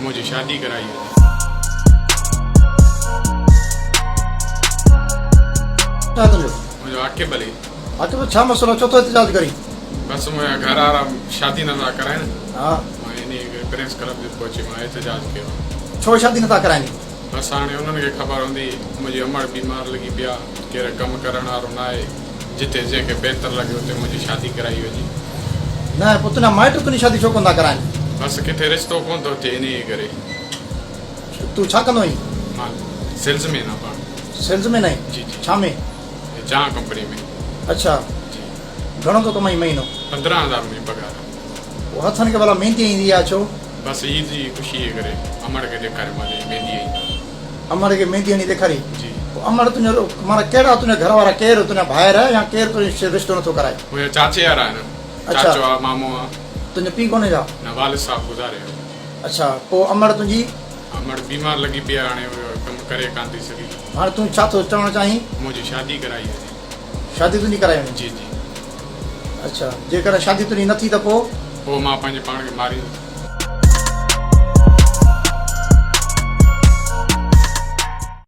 منهنجي شادي ڪرائي وڃي. ڇا تنهنجو؟ منهنجو عاقب علي. عاقب ڇا مسئلو ڇو ٿو احتجاج ڪرين؟ بس منهنجا گهر وارا شادي نه ٿا ڪرائين. ها. مان انهي ڪري پريس ڪلب تي پهچي مان احتجاج ڪيو آهي. ڇو شادي نه ٿا ڪرائين؟ بس هاڻي انهن کي خبر هوندي. منهنجي امڙ بيمار لڳي پئي آهي. ڪير ڪم ڪرڻ وارو نه آهي. جتي جنهن کي بهتر لڳي اتي منهنجي شادي ڪرائي وڃي. نه پوء تنهنجا مائٽ تنهنجي شادي ڇو ڪونه ٿا ڪرائين؟ بس ڪٿي رشتو ڪونه ٿو ٿئي انهيء ڪري. تون ڇا ڪندو آهين؟ مان سيلز مين آهيان پاڻ. سيلز مين آهين؟ جي جي. ڇا ۾؟ چانهه ڪمپني ۾. اڇا. جي. گهڻو ٿو ڪمائين مهينو؟ 15 هزار منهنجي پگهار آهي. پوء هٿن کي ڀلا ميندي ايندي آهي ڇو؟ بس عيد جي خوشيء جي ڪري امڙ کي ڏيکاريو مان ته ميندي آئي. امڙ کي ميندي هڻي ڏيکاري. جي. پوء امڙ تنهنجو معنيٰ ڪهڙا تنهنجا گهر وارا ڪير تنهنجا ڀائر يا ڪير تنهنجو رشتو نٿو ڪرائي؟ منهنجا چاچي وارا آهن. اڇا. چاچو آ مامو آ. تنهنجو پيء ڪونهي ڇا؟ نه والد صاحب گذاري ويو. اڇا پوء امڙ تنهنجي؟ امڙ بيمار لڳي پئي آ هاڻي ڪم ڪري ڪانه ٿي سگهي. هاڻي تون ڇا ٿو چوڻ چاهين؟ منهنجي شادي ڪرائي وڃي. شادي تنهنجي ڪرائي وڃي؟ جي جي. اڇا جيڪڏهن شادي تنهنجي نه ٿي ته پوء؟ پوء مان پنهنجي پاڻ کي ماريندس.